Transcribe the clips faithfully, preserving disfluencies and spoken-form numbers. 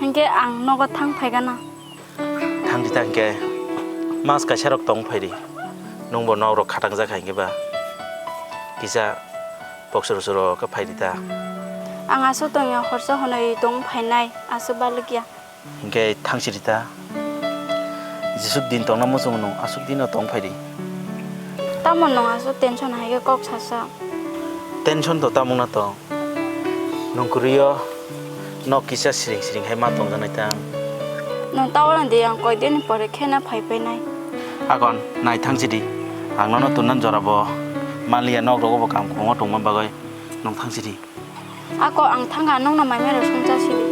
Hinkhe ang nogo thang phaigana. Thang di ta hinkhe mas kaisa rok tong phai di. Nwng bo nok rok khatang jak hai hinkhe ba kisa boksor soro khe phai di ta. Ang aswk tongya horsa hwnwi tong phainai aswk balwkya. Hinkhe thang si di ta. Jesuk din tongna muchung nwng aswk dino tong phai di. Tamo nwng aswk tension hai khe kok sasa. Tension to tamung na tong. Nwng kwrwi o nok kisa siring siring hai ma tongjaknai ta. Nwng ta oro di, ang koi din ni pore khe na phai painai. Akon nai thang si di. Ang nono tun nan jora bo manliya, nok rogo bo kam kwbangma tongma bagwi nwng thang si di. Ako ang thangkha, nwngno mai mai rw songcha sidi.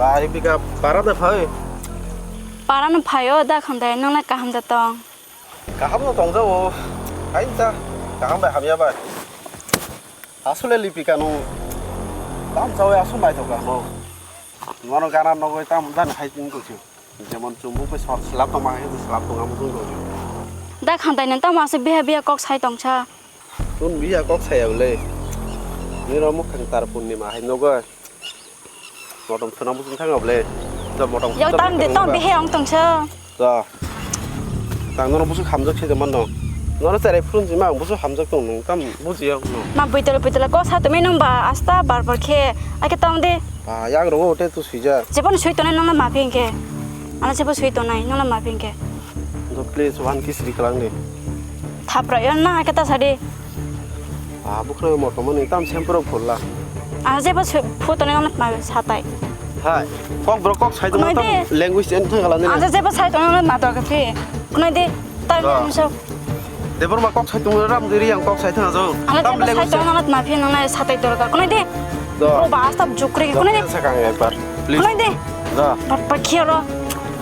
Bahari bika para da phai. Para no phaio da khandai, nang lai kaham da tong. Kaham no tong jao. Hai ta kaham bai hamya bai. Asole Lipika no tam jawe asu mai to kaham. Mano gana no goi tam dan hai tin ko chu. Jemon chumbu pe sor slap tong ma hai slap tong am jung do. Da khandai nang tam asu biha biha kok sai tong cha. Tun biya kok saya bole. Nino mukhang tar purnima hai nogo. Motom suna muchung thang bole. Da motom. Yau tam de tong bihe ong tong sa. Da. Tang nono busu hamjak se man no. Nono cherai phurun jima ang busu hamjak tong nung tam buji ya no. Ma buitala buitala kok sa tumi nung ba asta bar bar khe. Ake tong de. Ba yang rogo hote tu sija. Jepon sui tonai nung ma phing khe. Ana jepon sui tonai nung ma phing khe. Do please one kiss ri kalang de. Thapra yon na ake ta sadi. Ah, bukhna motom ni tam sempro phulla. Ah, jeba phuto ni ma satai. Hai, kok bro kok sai tong tam language en thang kala ni. Ah, jeba sai tong ma dor khe. Kunai de tai so. Debor ma kok sai tong ram diri yang kok sai thang jo. Tam language sai tong ma phi nang nai satai dor ka. Kunai de. Bro ba stop jukri kunai de. Sakang ekbar. Please. Kunai de. Da. Pat pat khiaro.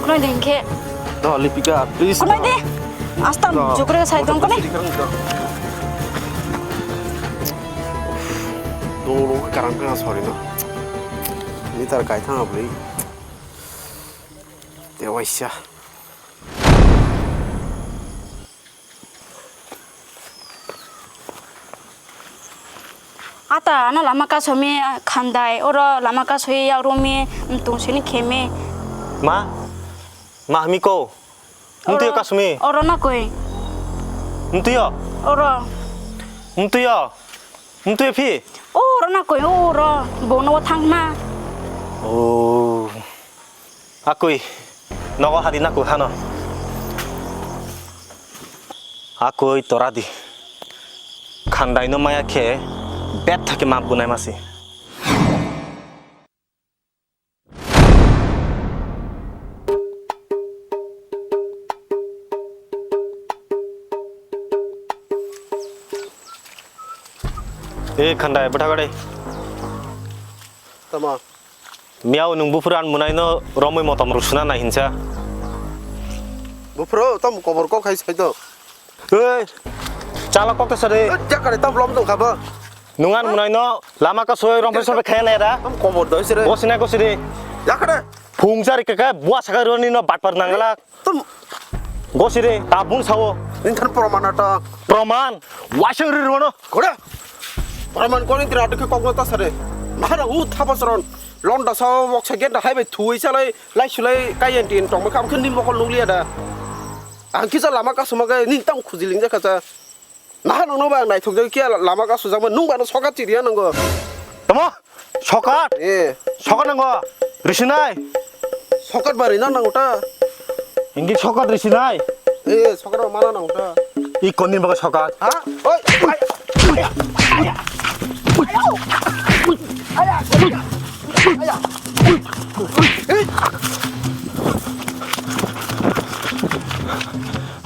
Kunai de khe. Da Lipika, please. Kunai de. Asta jukre sai tong kone. Dolo karang kena sorry no. Ni tar kai thang abri. Te waisa. Ata ano lama kasomi khandai oro lama kasoi yakrumi mtung sini khemi. Ma, ma hami ko. Mtuyo kasumi. Oro na koi. Mtuyo. Oro. Mtuyo. Mtuyo phi. Oro na koi oro. Bono thang na. Oh. Akui. Nogo hadi na koi hano. Akui toradi. Khandai no maya khe bet thake map gunai masi. E khandai bwtha gadai. Tama. Miyao nwng buphuru ani mwnaino romwi motom rw suna nai hinsa. Buphuru tamo kobor kok hai sai to. Ei, chala kok ta sari. Jakare tamo lom tong khaba. Nungan munai no lama ka soi rompe sope khaya nai da. Tam kobor doi sire. Gosi nai gosi de. Yakade. Phung sari kaka bua saka roni no batpar nangala. Tam. Gosi de tabung sao. Nintan proman ata. Proman. Wasang ri rono. Kore. Proman koni tira atu ke kokno ta sare. Mahara u thapa saron. Londa sao wok sa genda hai bai thui salai lai sulai kayen tin tong kham khin nim bokol nunglia da. Ang kisa lama ka suma ga ning tam khujiling ja kasa. Naha nangno ba ang naithok jagwi kiya lama ka sujakma nung ba no sokat chiriya nango. Tamo? Sokat? Eh. Sokat nango. Risinai. Sokat ba rina nango ta. Ingi sokat risinai. Eh, sokat ba mana nango ta. I konni baga sokat. Ha? Oi.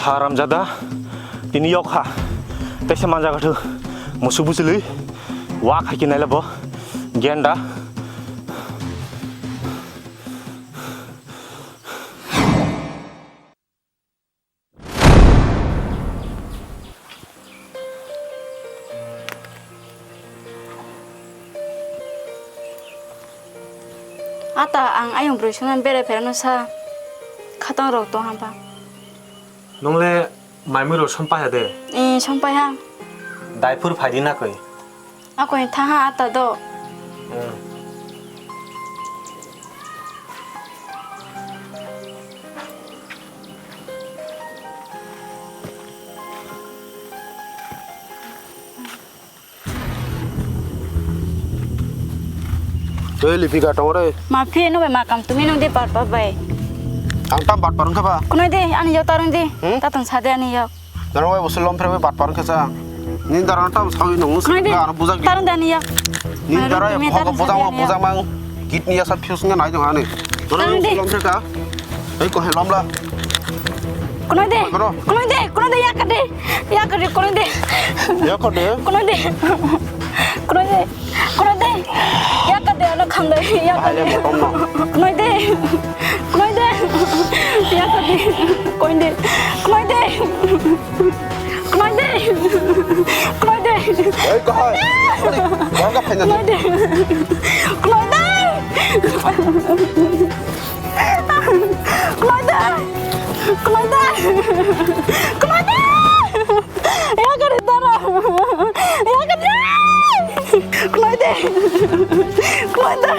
Haramjada, tini yok ha. Tesa manja gathu, musu busili, wak hai kinai labo, genda. Ata ang ayung broi songna berai pherano sa khatang rok tong hamba. Nongle maimui rok sompaiha de? Ee, sompaiha. Daipur phaidi na koi? Akoi thaha ata do. Hmm. Tei Lipika tongo re. Ma phi no bai ma kam tumi no de par par bai. Ang tam bat par wngkha ba? Kunoi de ani yok tarung de. Hmm? Ta tong sa de ani yok. Daro bai busul lom phere bai bat par wngkha sa. Ni daro tam sawi nung. Kunoi de. Ano bujak di. Tarung de ani yok. Ni daro tumi ho tarung bujak sa de ma ani yok. Bujak mang. Kidney asa fuse ngai nai dong ani. Daro bai busul lom phere ka. Ei, ko helom la. Kunoi de. Bro. Kunoi de, kunoi de, yakade. Yakade, kunoi de. Yakade. Kunoi de. Kunoi de. Kunoi de. Yakade, ano khamdai. Yakade. Bahai le motom no. Kunoi de. Kunoi de. Yakade. Kunoi de. Kunoi de. Kunoi de. Kunoi de. Ei, ko hai. Kunoi de. Kunoi de. Kunoi de. Kunoi de! Kunoi de! Kunoi de! Yakari dara! Yakari! Kunoi de! Kunoi de! Kunoi de!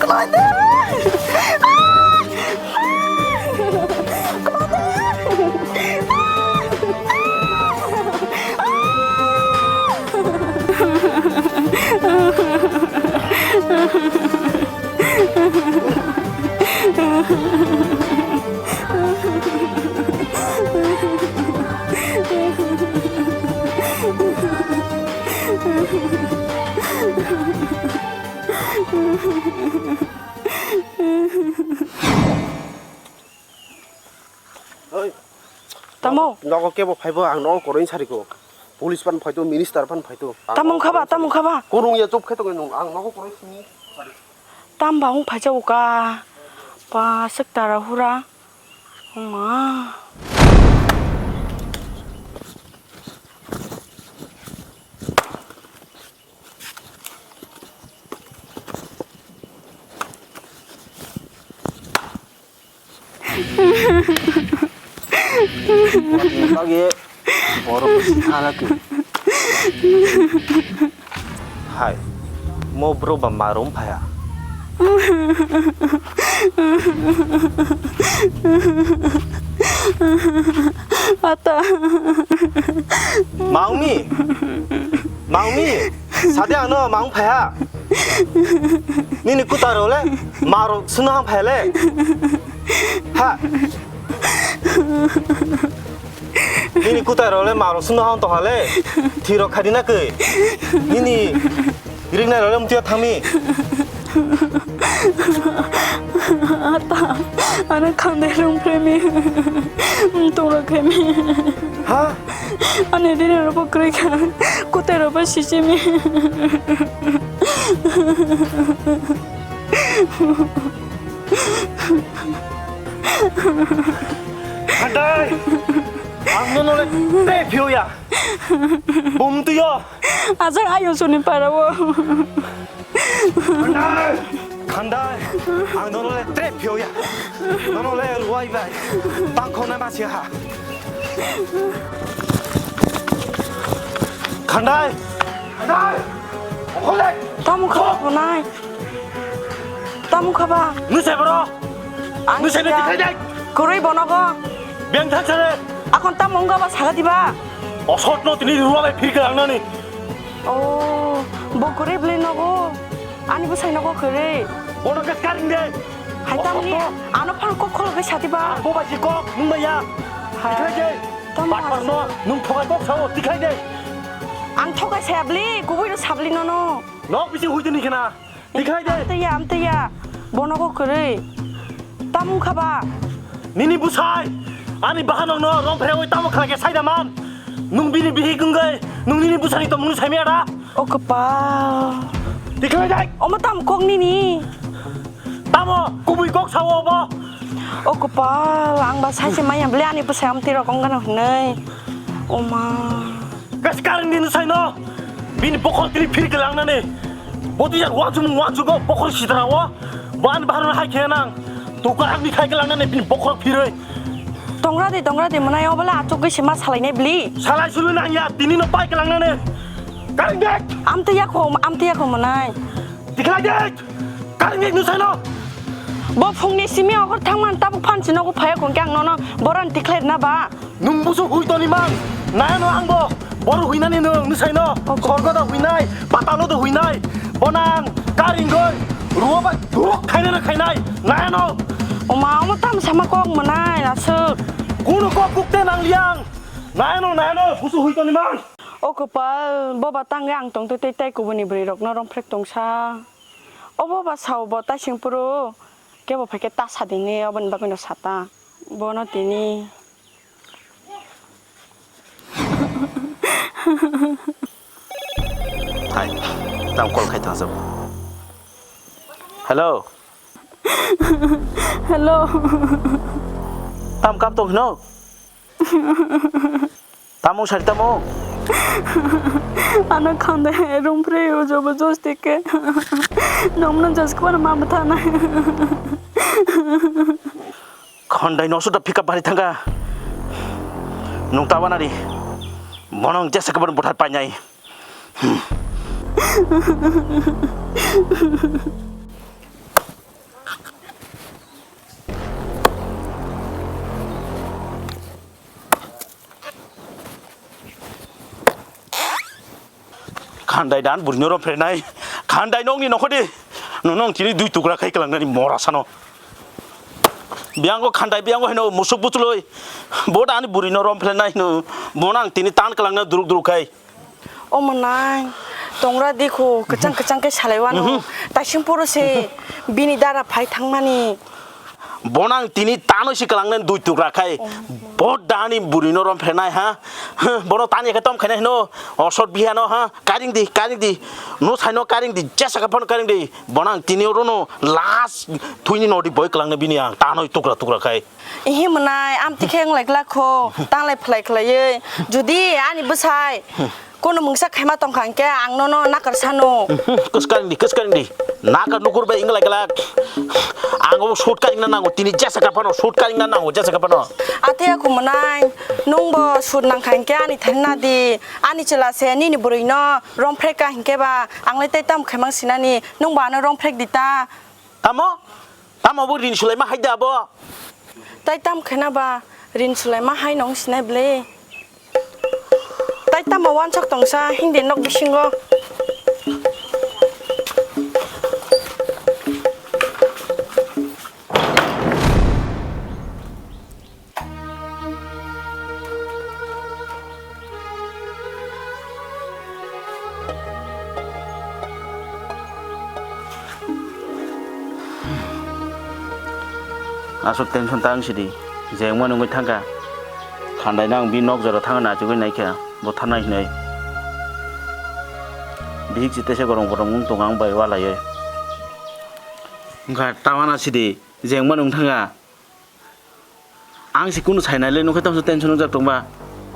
Kunoi de! Oi. Tamo? Nogo kebo phaibo ang nogo koroi sari ko. Police pan phaito, minister pan phaito. Tamo wngkha ba, tamo wngkha ba? Korong ya chop khe tongo nung, ang nogo koroi sini. Tam ba wng phaija uka. Pa sek tara hura. Wngma. Lagi borok halaki. Hai, mo bro ba marum phaya. Ata. Maumi. Maumi. Sade ano maung phaya. Nini kuta role. Maro suna phaya le. Ha. Nini kutai role maro suna hon toha le. Thiro khadi na koi. Nini ring na role mutia thami. Ata, ano khande rung premi. Tung ro khemi. Ha? Ani ring ro bo kri kha. Kutai ro bo sisi mi. Khandai! Ang nono le tre phiyok ya. Bum tuyo. Ajak ayung suni para o. Khandai! Khandai! Ang nono le tre phiyok ya. Nono le ruai bai. Tang khona ma si ha. Khandai! Khandai! Okhole! Tamo kha ba nai. Tamo kha ba? Nuse bro. Ang nuse ne tikai dai. Koroi bono go. Beng thang sare. Akon tamo wngka ba saga diba? Osot no tini ruwa bai phir khe ang nani. Oh, bo koroi bwlai nogo. Ani bwsai nogo koroi. Bono ke karing de. Hai tamni ano phang kok kholo ke sati ba. Bo ba si kok nung ba ya. Hai. Tikai de. Tamo. Bat bat no nung thokai kok sao tikai de. Ang thokai saya bli, kubui no sabli nono. Nok bisi hui tini khena. Tikhai de. Amtaya, amtaya. Bono ko kwrwi. Tamung kha ba? Nini bwsai. Ani bahanok no rong pherewi tamo khlai khe sai da man. Nung bini bihik wngwi, nung nini bwsani tongmung sai maya da? O kwpal. Tikhai de. Omo tam kok nini. Tamo kubui kok sao obo? O kwpal, ang ba sai se maya bwle ani bwsai amtwi rok wng gano hwnwi. Oma. Gas karing din sai no. Bini bokhorok tini phir kelangnani. Botwi jak wansukmung wansugo bokhorok sitra o. Bo ani baharno hai khe nang. Tukar agni khai kelangnani bini bokhorok phirwi. Tongra di, tongra di, mwnai obala achuk gwi se ma salainai bli. Salai sulu nang ya, tini no pai kelangnani. Karing dek. Amtwi yakho, amtwi yakho mwnai. Dikhlai dek. Karing dek nusai no. Bo phungni simi ogor thangman tabuk phansi nogo phaya khon khe ang nono boran tikhlai rwna ba. Nwng busu hui toni man. Nayano ang bo. Boru huinani nwng nusai no. Oke. Sorgo da huinai, patalo da huinai. Bonang, karingoi, ruwa bai, ruwa khainai na khainai. Nayano. Oma, omo tam sama kok mwnai, aswk. Kuno kok kuk te nang liang. Nayano, nayano, busu hui toni man. O kwpal, boba tangwi ang tongtwi tei tai kubuni bwrwi rokno romprek tongsa. O boba sao bo taising phuru kebo phaikhe ta sadini oboni bagwino sata. Bono tini. Hai, tam call khai thang sabo. Hello. Hello. Tam kam tong hino? Tamo sari tamo? Ano khande room pre ujo bo josti ke. Nom nom jas ko ma bthana. Khondai no suda pika bari thanga. Nung tawana ri. Monong jesa kabar buthar painai. Khandai dan burino rom phrenai. Khandai nongni nokhodi. Nonong tini dui tukra khai kelangnani mora sano. Biango khandai biango hino musuk butuloi. Bo da ani burino rom phrenai hino. Bono ang tini tan kelangna duruk duruk khai. O mwnai, tongra dikhu, kwchang kwchang khe salaiwano. Mhm. Taising poro se bini dara phai thangmani. Bono ang tini tanoi si kelangnani dui tukra khai. Oh. Bo dani burino rom phenai ha. Bono tani khe tom khainai hino. Osot bihano ha. Karing di, karing di. No saino karing di. Jesa ka phano karing di. Bono ang tini orono last thuini nodi boi kelangnai bini ang tanoi tukra tukra khai. Ihi mwnai, amtwi khe wng lai glak kho, tanglai phlai khlaiwi. Judi ani bwsai kono mungsa khaima tongkha hinkhe ang nono nakar sano. Kwskaring di, kwskaring di. Nakar nukur bai wng lai glak. Ang obo shoot karingna nango, tini jesa ka phano shoot karingna nango, jesa ka phano. Athe ako mwnai, nwngbo shoot nangkha hinkhe ani thani na di. Ani chwla se nini bwrwino romphre ka hinkhe ba, ang le tei tamo khaimang sinani, nwngbo ano romphre di ta. Tamo? Tamo bo rin sulaima hai da bo? Tai tam khena ba rin sulaima hai nong sinai ble. Tai tamo wansok tongsa hindi nok bisingo. Aswk tension ta wng sidi, je wngmani wngwi thangkha. Khandai no ang bini nok jora thangna achugwi naikha, butharnai hinwi. Bihik se teisa gorong gorong wng tongo ang bai walaiwi. Wngkha ta wana sidi, je wngmani wng thangkha. Ang se kunu sainai le nukhe tamsa tension wngjak tongba.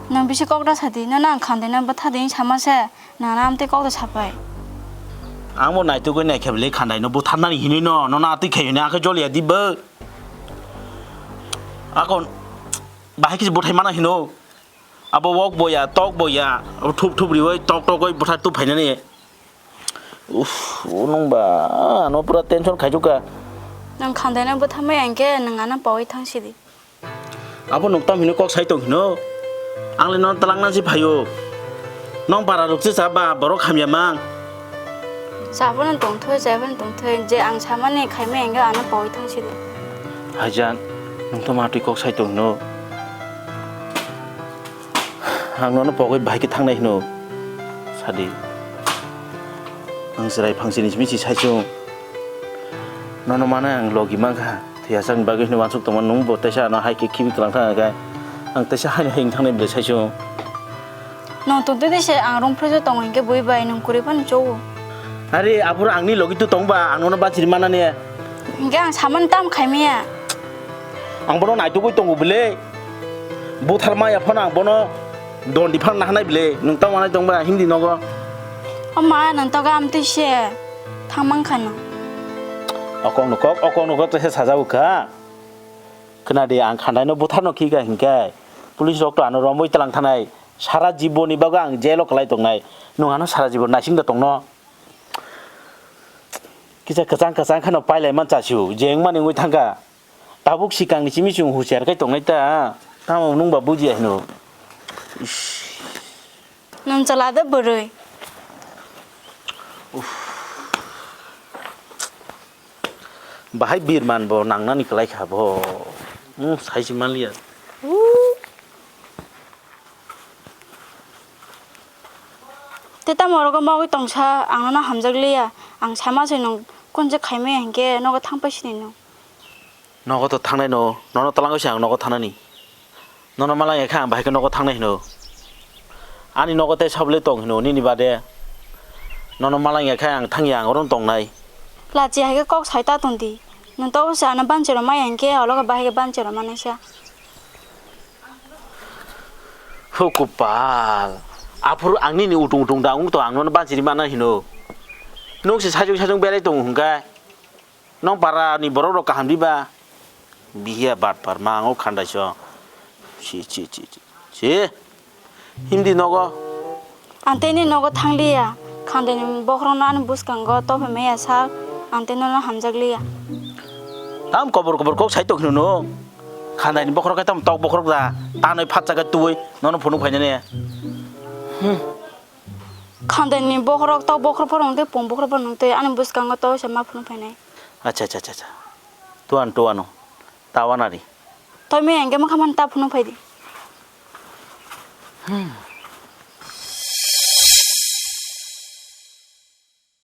Nang bisi kok da sadi, nono ang khandai no bwtha di sama se, nana amtwi kok da sapai. Ang bo naitugwi naikhe bwle khandai no butharnani hinwi no, nono atwi khe hinwi akhe joliya di bo. Akon bahai kisi buthai mana hino. Abo wok boya, tok boya, abo thup thup riwi tok tokwi buthar tup phainani. Uff, o nwng ba, ano pura tension khaijukha. Nwng khandaino bwthamwi ang khe nwng ano pawi thang sidi. Abo nwng tam hino kok sai tong hino. Ang le nono twlangna si phaio. Nwng bara rwk se cha ba, borok hamya mang. Cha phano tongthoi, chai phano tongthoi, je ang samani khaimai ang khe ano pawi thang sidi. Haijan, nwng to matwi kok sai tong hino. Ang nono pogwi bahai khe thangnai hino. Sadi. Ang chwrai phangsini simi si saichung. Nono manai ang logi mankha. Thwiyasakni bagwi hino wansuk tongma nwng bo teisa ano hai khe khibi twlang thang khe. Ang teisa haino heng thangnai bwlai saichung. Nwng tongtwi se ang rung phrejo tongo hinkhe bui bai nwng kwrwi phano chogo. Are aboro angni logi tu tongba ang nono bachiri manani. Hinkhe ang samani tam khaimaya. Ang bono naitugwi tongo bwle. Buthar maya phano ang bono dondi phano nahanai bwle. Nwng tamo hanai tongba hindi nogo. O ma, nang toga amtwi se thang mang kha no. Okong no kok, okong no kok tese sajao kha. Khna di, ang khandai no buthar no khika hinkhe police rok to ano romwi tlang thanai. Sara jibon ni bagwi ang jail o kwlai tongnai. Nwng ano sara jibon naising da tongno. Kisa kwchang kwchang kheno pailai man chasiu, je wngmani wngwi thangkha. Tabuk sikangni simi chwng husiar khe tongnai ta, tamo nwng ba bujiya hino. Ish. Nwng chala de bwrwi. Uff. Bahai birman bo nangnani kwlai kha bo. Hmm, saisi manliya. Te tamo orogo mogwi tongsa, ang nono hamjak liya. Ang sama se nwng konjak khaimaya hinkhe nogo thangpai sini nwng. Nogo to thangnai no, nono twlangwi se ang nogo thangnani. Nono malangya khe ang bahai khe nogo thangnai hino. Ani nogo tei sabole tong hino, nini bade. Nono malangya khe ang thangya, ang oro tongnai. Lachi hai khe kok sai ta tong di. Nwng to se ano banchero maya hinkhe, ologo bahai khe banchero manaisa. Ho kopal. Aphuru ang nini utung utung da wng to ang nono banchiri mana hino. Nwng se sajung sajung berai tongo hwnkhe. Nwng para ni borok rok kaham diba? Bihiya batpar ma ang o khandai so. Si, si, si, si. Si. Himdi nogo. Ang tei ni nogo thangliya. Khandai ni bokhorok no ani bwskango tophi maya sak. Ang tei nono hamjak liya. Tam kobor kobor kok sai tong hino nwng. Khandai ni bokhorok khe tam tok bokhorok da. Tanwi phatsa khe tubui nono phunuk phainani. Hmm. Khandai ni bokhorok tok bokhorok phano nwng tei pung bokhorok phano nwng tei ani bwskango to se ma phunuk phainai. Acha, acha, acha, acha. Tuan, tuano. Tawanari. Toi me engke mokha man ta phunuk phai di. Hmm.